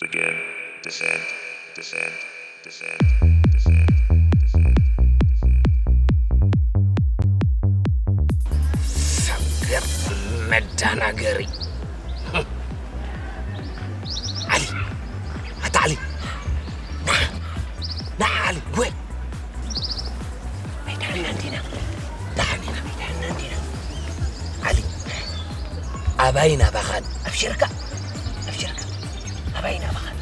Begin descent, descent, descent, descent, descent, descent. ፍቅር መዳናገሪ። ዓሊ፣ ኣታ ዓሊ፣ ና፣ ና ዓሊ፣ ወይ። ኣይድሕና እንዲና፣ ድሓን ኢና፣ ኣይድሕና እንዲና። ዓሊ፣ ኣባይን ኣባኻን። ኣብሽርካ፣ ኣብሽርካ፣ ኣባይን ኣባኻን።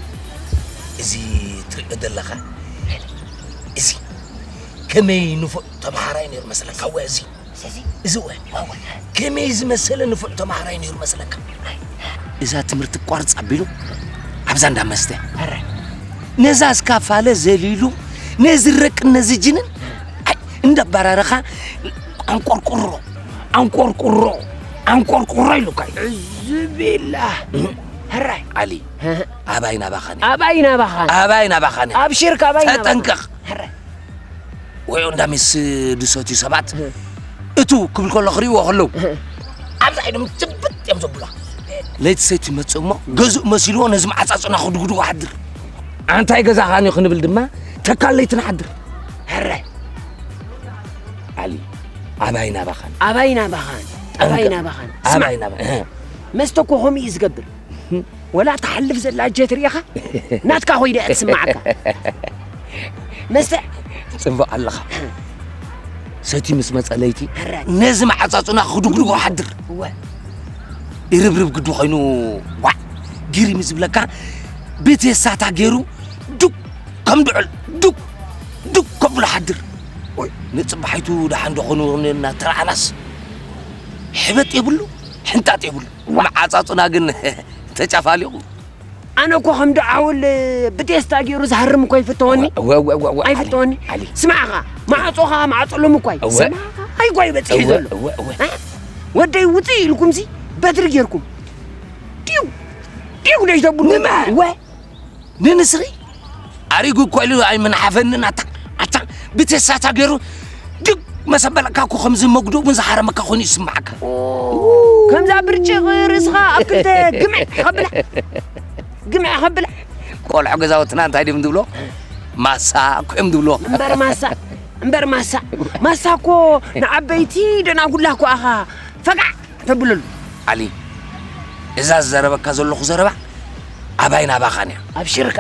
እዚ ትሪኦ ዘለኻ፣ እዚ ከመይ ንፉዕ ተምሃራይ ነይሩ መስለካ? እወ፣ እዚ፣ እዚ፣ እዚ እወ፣ ከመይ ዝመሰለ ንፉዕ ተምሃራይ ነይሩ መስለካ? እዛ ትምህርቲ ቋርጽ ኣቢሉ ኣብዛ እንዳ መስተ፣ ነዛ እስካፋለ ዘሊሉ፣ ነዚ ረቅን ነዚ ጅንን፣ ኣይ፣ እንዳባራረኻ፣ ኣንቆርቁሮ፣ ኣንቆርቁሮ፣ ኣንቆርቁሮ ኢሉካ እዩ። ዕዙብ ኢላ። እህ። ሕራይ። ዓሊ፣ እህ። ኣባይ ናባኻን እየ። ኣባይ ናባኻን። ኣባይ ናባኻን እየ። ኣብሽርካ፣ ኣባይ ናባኻን። ተጠንቀቕ። ሕራይ። ወይ እንዳ ሜስ ድሰትዩ ሰባት፣ እህ። እቱ ክብል ከሎ ክርእይዎ ከለዉ፣ እህ። ኣብዛ ኢዶም ጭብጥ እዮም ዘብሉኻ። ለይቲ ሰይቲ ይመጽእ እሞ፣ ገዝኡ መሲልዎ ነዚ መዓጻጽና ክድጉድጎ ሓድር። ኣንታይ ገዛኻን እዩ ክንብል ድማ፣ ተካል ለይቲ ንሓድር። ሕራይ። ዓሊ፣ ኣባይ ናባኻን። ኣባይ ናባኻን። ኣባይ ናባኻን። ስማዕ፣ ኣባይ ናባ-፣ እህ። መስተ እኮ ከምኡ እዩ ዝገብር። ወላ ትሓልፍ ዘላ ጀት ርኢኻ፣ ናትካ ኮይና እያ ትስምዓካ። መስተ ጽቡቕ ኣለኻ። ሰቲ ምስ መጸ ለይቲ፣ ሕራይ። ነዚ መዓጻጹና ክድጉድጎ ሓድር። እወ። ይርብርብ ግዲ ኮይኑ፣ ዋዕ፣ ጊሪም ዝብለካ፣ ብቴሳታ ገይሩ፣ ዱቅ ከም ድዑል፣ ዱቅ፣ ዱቅ ከብሎ ሓድር። ወይ፣ ንጽባሒቱ ደሓን ዶ ኾኑ እናተረኣናስ፣ ሕበጥ የብሉ፣ ሕንጣጥ የብሉ። መዓጻጹና ግን ተጫፋሊቑ። ኣነ እኮ ከም ደዓውል ብቴስታ ገይሩ ዝሃርም እኮ ይፍተወኒ። እወ፣ እወ፣ እወ፣ እወ፣ ኣይፍተወኒ። ዓሊ፣ ዓሊ። ስማዕኻ፣ ማዕጾኻ ማዕጾሎም እኮ ኣይ-፣ እወ። ስማዕኻ፣ ኣይ ጓይ በጺሑ እወ፣ ዘሎ። እወ፣ እወ። እ? ወደይ ውጽእ ኢልኩምሲ በትሪ ጌርኩም። ዲው፣ ዲው ደይ ተብሉ። ንመ? እወ። ንንስኺ? ኣሪጉ እኮ ኢሉ ኣይምንሓፈንን ኣታ፣ ኣታ፣ ብቴስታ ገይሩ ድግ መሰበለካ እኮ ከምዚ መጉዶ እውን ዝሃረመካ ኮይኑ ይስማዓካ። ከምዛ ብርጭቕ ርእስኻ ኣብ ክልተ ግምዕ ከብላ። ግምዕ ከብላ። ቆልዑ ገዛውትና እንታይ ድዮም ዝብሎ? ማሳ እኮ እዮም ዝብሎ። እምበር ማሳ፣ እምበር ማሳ። ማሳ እኮ ንዓበይቲ ደናጉላ እኮ ኣኻ ፈጋዕ ተብለሉ። ዓሊ፣ እዛ ዝዘረበካ ዘለኹ ዘረባ ኣባይ ናባኻን እያ። ኣብሽርካ፣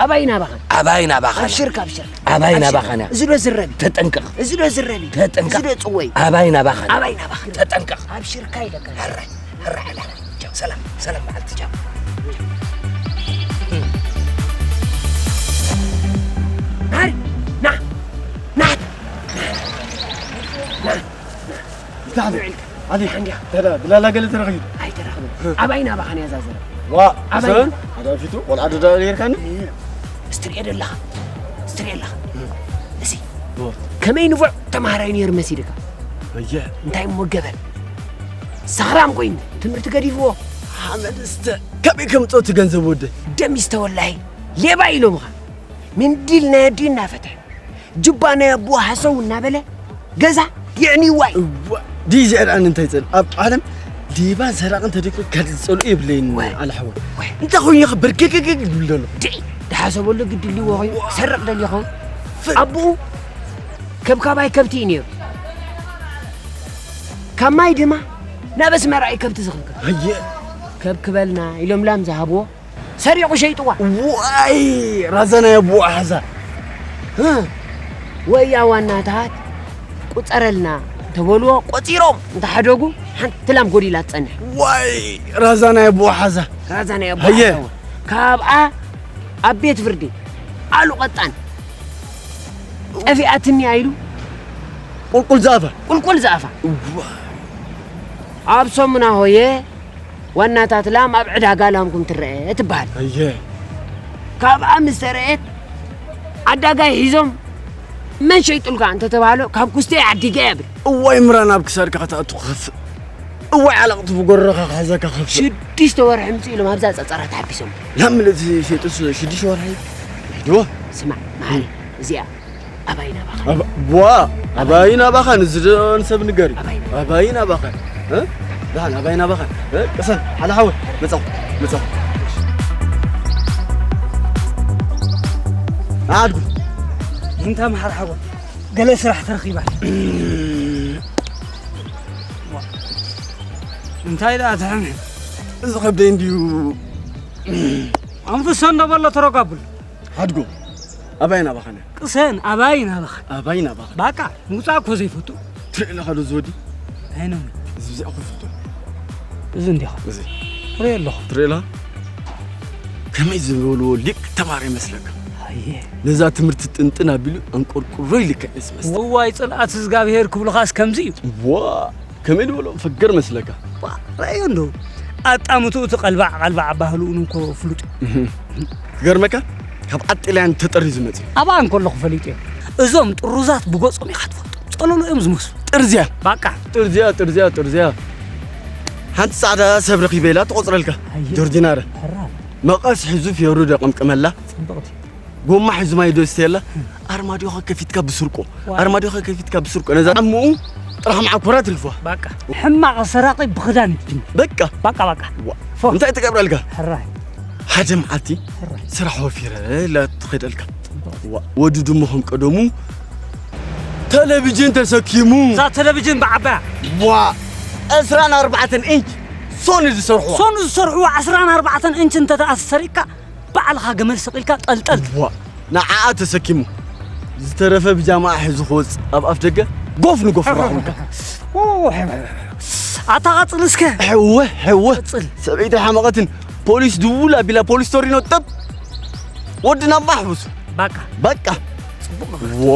ኣባይ ናባኻን። ኣባይ ናባኻን እያ። ኣብሽርካ፣ ኣብሽርካ። ኣባይ ኣብሽርካ። ናባኻን እያ። እዚ ዶ ዝረቢ? ተጠንቀቕ። እዚ ዶ ዝረቢ? ተጠንቀቕ። እዚ ዶ ጽወይ? ኣባይ ናባኻን እያ። ኣባይ ናባኻን። ተጠንቀቕ። ኣብሽርካ ኢለካ። ሕራይ፣ ሕራይ፣ ሕራይ። ቻው፣ ሰላም፣ ሰላም መዓልቲ፣ ቻው። ናሪ፣ ና፣ ና፣ ና። ብዛዕባ ኣበይ ሓንዲያ ተዳ ብላላ ገለ ተረኺቡ ኣይተረኽበ። ኣባይ ናባኻን እያ እዛ ዘረባ። ዋ ኣባይ ሰን ኣዳፊቱ ቆልዓ ደዳ ጌርካኒ። እስትሪኤ ደለኻ እስትሪኤ ኣለኻ። እዚ ከመይ ንፉዕ ተምሃራይ ነይሩ መሲልካ። ኣየ እንታይ እሞ ገበን ሰኽራም ኮይኑ ትምህርቲ ገዲፍዎ። ሓመድ እስተ ከመይ ከምፅኦ እቲ ገንዘብ ወደይ። ደም ይስተወላሂ ሌባ ኢሎምኻ። ምንዲል ናይ ኣዲ እናፈትሐ ጅባ ናይ ኣቦ ሃሰው እናበለ ገዛ የዕንይዋ እዩ። እዋ፣ ድዩ ዘዕርኣኒ እንታይ ጸል ኣብ ዓለም ሌባን ሰራቕን ተደይኮ ካልእ ዝጸልኦ የብለይን። ዋይ። ኣለ ሓወይ ዋይ። እንታይ ኮይኑ ኢኻ በርገገገግ ዝብል ዘሎ? ድዒ ድሓሰበሉ ግዲ ልዎ ኮይኑ ሰርቕ ደልዮ ኸውን። ኣቦኡ ከብካባይ ከብቲ እዩ ነይሩ። ካብ ማይ ድማ ናብ ኣስመራ እዩ ከብቲ ዝኽብከብ። ኣየ ከብክበልና ኢሎም ላም ዝሃብዎ ሰሪቑ ሸይጥዋ። ዋይ ራዛ ናይ ኣቦኡ ሓዛ። ወያ ዋናታት ቁጸረልና እንተበልዎ ቆጺሮም እንተሓደጉ ሓንቲ ላም ጎዲላ ትጸንሕ። ዋይ ራዛ ናይ ኣቦኡ ሓዛ። ራዛ ናይ ኣቦኡ ሓዛ። ካብኣ ኣብ ቤት ፍርዲ ኣሉ ቀጣን ጠፊኣትኒ ኢሉ ቁልቁል ዝኣፋ። ቁልቁል ዝኣፋ። ኣብ ሰሙና ሆየ ዋናታት ላም ኣብ ዕዳጋ ላምኩም ትረአ ትበሃል። ኣየ ካብኣ ምስ ተረአት ዓዳጋይ ሒዞም መን ሸይጡልካ እንተተባህሎ ካብ ኩስተይ ዓዲገ እብል። እዋይ ምራ ናብ ክሳድካ ከተእቱ ክኸፍእ። እዋይ ዓለቕቲ ብጎረኻ ክሕዘካ ክኸፍእ። ሽዱሽተ ወርሒ ምጽእ ኢሎም ኣብዛ ጸጸራ ተሓቢሶም። ላም ምልእቲ ሸይጡስ ሽዱሽተ ወርሒ? ዶ? ስማዕ መሓሪ እዚኣ ኣባይ ናባኻ። ኣባ- ዋ ኣባይን ኣባኻን እዚ ዶ ንሰብ ንገሪ ኣባይን ኣባኻን እ? ደሓን ኣባይን ኣባኻን እ? ቅሰን ሓደ ሓወ መጻኹ መጻኹ ኣድጉ እንተ መሓር ሓጎ ገለ ስራሕ ተረኺባ። እንታይ ደኣ ትሕምሕም? እዚ ከብደይ እንድዩ። ኣንፍሶ እንዶ በሎ ተረጋብሉ። ኣድጉ ኣባይ ናባኸነ። ቅሰን ኣባይ ናባኸ። ኣባይ ናባኸነ። ባቃ ምውፃእ እኮ ዘይፈቱ። ትርኢ ኣለኻ ዶ ዝወዲ? ኣይነም እዚ ብዚኣ ኩፍቶ። እዚ እንዲኻ እዚ ርእ ኣለኹ። ትርኢ ኣለኻ? ከመይ ዝበልዎ ሊቅ ተማሪ ይመስለካ? ኣየ ነዛ ትምህርቲ ጥንጥን ኣቢሉ ኣንቆርቁሮ ይልካ እዩ ዝመስል። እዋይ ጽልኣት እግዚኣብሄር ክብሉኻስ ከምዚ እዩ። ዋ ከመይ ዝበሎ ፈገር መስለካ? ዋ ረእዮ እንዶ ኣጣምትኡ እቲ ቀልባዕ ቀልባዕ ኣባህልኡን እንኮ ፍሉጥ እዩ። እህ፣ ክገርመካ ካብ ዓዲ ጥልያን ተጠሪዙ መፅዩ። ኣብኣ እንከለኹ ፈሊጠ እዞም ጥሩዛት ብገጾም ኢኻ ትፈልጦ ጸለሎ እዮም ዝመስሉ። ጥርዝያ ባቃ ጥርዝያ ጥርዝያ ጥርዝያ ሓንቲ ፃዕዳ ሰብ ረኺበ ኢላ ትቆፅረልካ። ኣየ። ጆርጂናረ ሕራይ መቐስ ሒዙ ፊዮሩ ደቐምቅመላ። ፅብቕቲ ጎማ ሒዙ ማይ ዶ ይስተየላ። ኣርማድዮኻ ከፊትካ ብስርቆ ዋይ። ኣርማድዮኻ ከፊትካ ብስርቆ ነዛ ዓምኡ ጥራሕ መዓኮራ ትልፍዋ። ባቃ ሕማቕ ሰራቒ ብኽዳን ይድን። በቃ ባቃ ባቃ ዋ። ፎ። እንታይ ትገብረልካ? ሕራይ ሓደ መዓልቲ ሕራይ ስራሕ ወፊረ ኢላ ትኸደልካ። ዋ፣ ወዲ ድሞ ከም ቀደሙ ተለቪጅን ተሰኪሙ። እዛ ተለቪጅን ብዓባያ ዋ ዕስራን ኣርባዕተን ኢንች ሶኒ ዝሰርሕዋ። ሶኒ ዝሰርሕዋ ዕስራን ኣርባዕተን ኢንች እንተ ደኣ ተሰሪቕካ ባዕልኻ ገመል ሰቒልካ ጠልጠል። ዋ ንዓኣ ተሰኪሙ ዝተረፈ ብጃማኣ ሒዙ ክወፅእ ኣብ ኣፍ ደገ ጎፍ ንጎፍ ረኹምካ። ኣታ ቐጽል እስከ። ሕወ ሕወ ቐጽል። ሰበይቲ ሓመቐትን ፖሊስ ድውል ኣቢላ ፖሊስ ቶሪኖ ጠብ ወድና ማሕቡስ። ባቃ ባቃ ዋ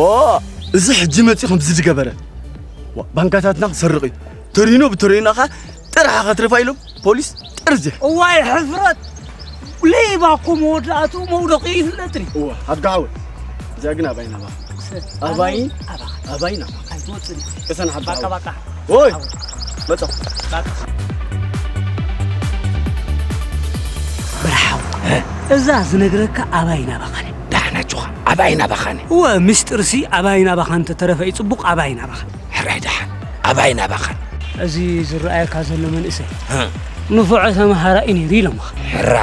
እዚ ሕጂ መፂ ከምዚ ዝገበረ ዋ፣ ባንካታትና ክሰርቕ እዩ። ተሪኖ ብተሪኖኻ ጥራሕ ከትርፋ ኢሎም ፖሊስ ጥርዚ። እዋይ ሕፍረት ሌባ እኮ መወዳእትኡ መውደቂ ይፍለጥ እዩ። እዋ ኣድጋዓወ እዚኣ ግን ኣባይ ናባ ኣባይ ኣባይ ናባ ኣይትወፅን። ቅሰን ሓባ ባቃ ባቃ ወይ መፀ በርሓው እዛ ዝነግረካ ኣባይ ናባኻነ ዳሕናችኻ ኣባይ ናባኻነ እወ ምስጢርሲ ኣባይ ናባኻ እንተተረፈ እዩ ፅቡቕ ኣባይ ናባኻ ሕራይ ደሓን ኣባይን ኣባኻን። እዚ ዝረኣየካ ዘሎ መንእሰይ ንፉዐ ተምሃራኢ ነይሩ ኢሎምኻ። ሕራ።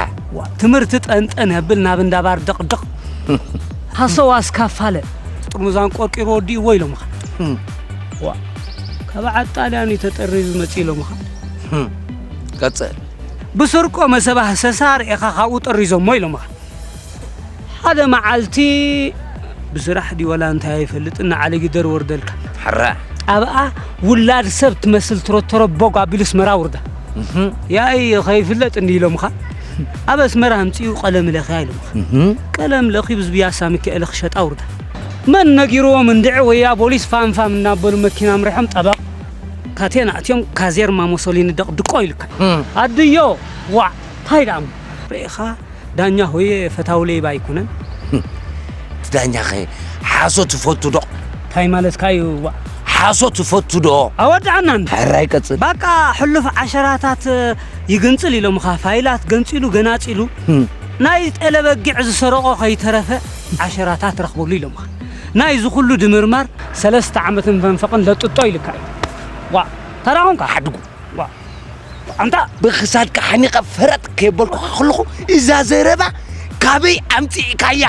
ትምህርቲ ጠንጠን የብል ናብ እንዳባር ደቕድቕ ሃሰዋ እስካፋለ ጥርሙዛን ቆርቂሩ ወዲእዎ ኢሎምኻ። ዋ ካብ ዓጣልያን እዩ ተጠሪዙ መፂ ኢሎምኻ። ቀፅል። ብስርቆ መሰባ ህሰሳ ርኤኻ ካብኡ ጠሪዞሞ ኢሎምኻ። ሓደ መዓልቲ ብስራሕ ድዩ ወላ እንታይ ኣይፈልጥን ንዓሊ ግደር ወርደልካ። ሕራ ኣብኣ ውላድ ሰብ ትመስል ትረተሮ ቦግ ኣቢሉ ኣስመራ ውርዳ። ያይ ከይፍለጥ እንዲ ኢሎምኻ ኣብ ኣስመራ ኣምፅኡ ቀለም ለኽያ ኢሎምኻ። ቀለም ለኺ ብዝብያሳ ምክኤለ ክሸጣ ውርዳ። መን ነጊርዎም እንድዒ ወያ ቦሊስ ፋምፋም እናበሉ መኪና ኣምሪሖም ጠበቕ ካቴና ኣትዮም ካዜርማ ሞሶሊኒ ደቕድቆ ኢልካ። ኣድዮ ዋዕ ታይ ደኣ ርኢኻ ዳኛ ሆየ ፈታው ሌባ ኣይኮነን። እቲ ዳኛኸ ሓሶ ትፈቱ ዶ? እንታይ ማለትካ እዩ? ዋ ሓሶ ትፈቱ ዶ? ኣወድኣና እንዶ። ሕራይ ቀጽል። ባቃ ሕሉፍ ዓሸራታት ይግንጽል ኢሎምኻ ፋይላት ገንጺሉ ገናጺሉ ናይ ጤለ በጊዕ ዝሰረቖ ከይተረፈ ዓሸራታት ረኽበሉ ኢሎምኻ። ናይ እዚ ኩሉ ድምርማር ሰለስተ ዓመትን ፈንፈቕን ለጥጦ ኢልካ እዩ። ዋ ተራኹምካ ሓድጉ። ኣንታ ብኽሳድካ ሓኒቐ ፈረጥ ከየበልኩኻ ከለኹ እዛ ዘረባ ካበይ ኣምፂእካያ?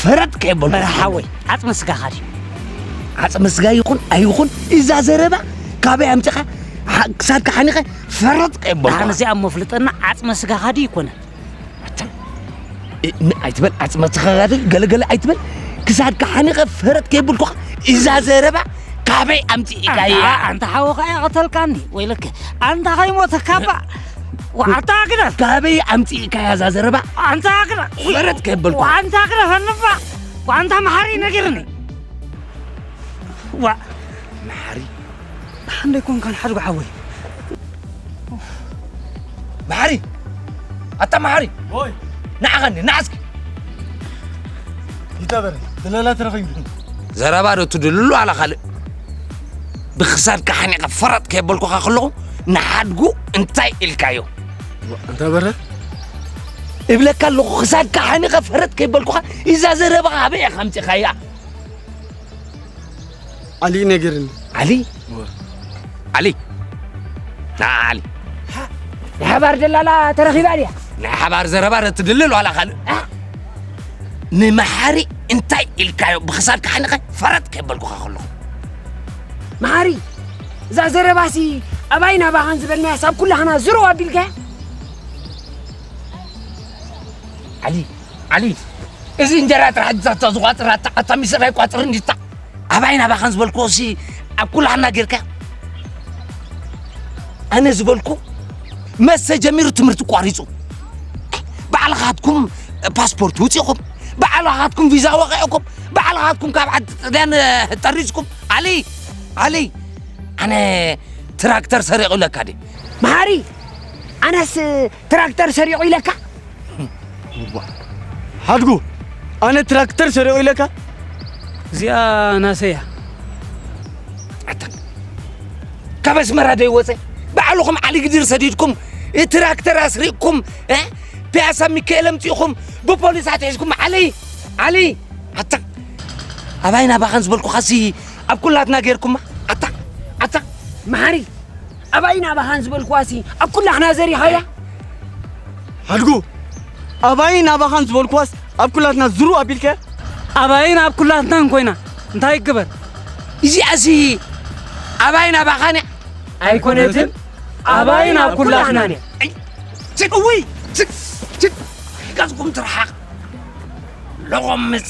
ፈረጥ ከየበልኩ በርሓወይ ዓፅሚ ስጋኻ ድዩ? ዓፅሚ ስጋ ይኹን ኣይኹን እዛ ዘረባ ካበይ ኣምፂኻ ክሳድካ ሓኒቐ ፈረጥ ከየበልኩ ኣነ እዚኣ መፍልጠና ዓፅሚ ስጋኻ ድዩ ይኮነ ኣታ እ- ን- ኣይትበል ዓፅመ ስጋኻ ድዩ ገለገለ ኣይትበል ክሳድካ ሓኒቐ ፈረጥ ከየብልኩኻ እዛ ዘረባ ካበይ ኣምፂእካያ ኣንታ ሓወኻ እያ ቀተልካኒ ወይለከ ኣንታ ከይሞተካ እባ ዋዕታ ግደፍ ካበይ ኣምፂእካያ እዛ ዘረባ ኣንታ ግደፍ ፈረጥ ከየበልኩ ኣንታ ግደፍ ኣንባ ዋንታ መሓሪ ነጊርኒ ዋ መሓሪ ደሓን ዶ ኣይኮንካን ሓድጉ ሓወይ መሓሪ ኣታ መሓሪ ወይ ንዓኸኒ ንዓስኪ ይተበረ ድለላ ተረኺቡ ዘረባ ዶ ትድልሉ ኣላ ካልእ ብክሳድካ ሓኒቐ ፈረጥ ከየበልኩኻ ከለኹ ንሓድጉ እንታይ ኢልካዮ እንተበረ እብለካ ኣለኹ ክሳድካ ሓኒቐ ፈረጥ ከየበልኩኻ እዛ ዘረባ ኣበይ ኢኻ ኣምፂኻያ ዓሊ ነጊርኒ። ዓሊ? ዓሊ? ንዓ ዓሊ። ናይ ሓባር ደላላ ተረኺባ ድያ? ናይ ሓባር ዘረባ ዶ ትድልል ዋላ ካልእ? ንመሓሪ እንታይ ኢልካዮ? ብኽሳድካ ሓኒኸ ፈረጥ ከየበልኩኻ ከለኹ። መሓሪ፣ እዛ ዘረባሲ ኣባይን ኣባኻን ዝበልናያስ ኣብ ኩላህና ዝሮ ኣቢልካያ? ዓሊ፣ ዓሊ፣ እዚ እንጀራ ጥራሕ ዛታ ዝቋፅር ኣታ፣ ኣታ ሚስር ኣይቋፅርን ድታ? ኣባይን ኣባኻን ዝበልኩዎሲ ኣብ ኩላህና ጌርካ? ኣነ ዝበልኩ መሰ ጀሚሩ ትምህርቲ ቋሪፁ። ባዕልኻትኩም ፓስፖርት ውፂኹም፣ ባዕልኻትኩም ቪዛ ወቂዕኩም፣ ባዕልኻትኩም ካብ ዓዲ ጥልያን ጠሪዝኩም። ዓሊ፣ ዓሊ፣ ኣነ ትራክተር ሰሪቑ ኢለካ ድየ? መሓሪ፣ ኣነስ ትራክተር ሰሪቑ ኢለካ? ሓድጉ፣ ኣነ ትራክተር ሰሪቑ ኢለካ? እዚኣ ናሰያ። ኣታ ካብ ኣስመራ ዶ ይወፀ? ባዕልኹም ዓሊ ግዲር ሰዲድኩም፣ ትራክተር ኣስሪቕኩም፣ እ? ፒያሳ ሚካኤል ኣምፂእኹም፣ ብፖሊስ ኣትሒዝኩም። ዓሊ፣ ዓሊ፣ ኣታ ኣባይን ኣባኻን ዝበልኩኻሲ ኣብ ኩላትና ጌርኩማ። ኣታ፣ ኣታ መሓሪ፣ ኣባይን ኣባኻን ዝበልኩዋሲ ኣብ ኩላትና ዘሪኻያ። ሓድጉ፣ ኣባይን ኣባኻን ዝበልኩዋስ ኣብ ኩላትና ዝሩ ኣቢልከ? ኣባይን ኣብ ኩላትናን ኮይና እንታይ ይግበር? እዚኣሲ ኣባይን ኣባኻን እያ። ኣይኮነትን፣ ኣባይን ኣብ ኩላትናን እያ። ኣይ፣ ችግ፣ እውይ፣ ችግ፣ ችግ፣ ገዝኩም ትርሓቕ። ለቖምጽ፣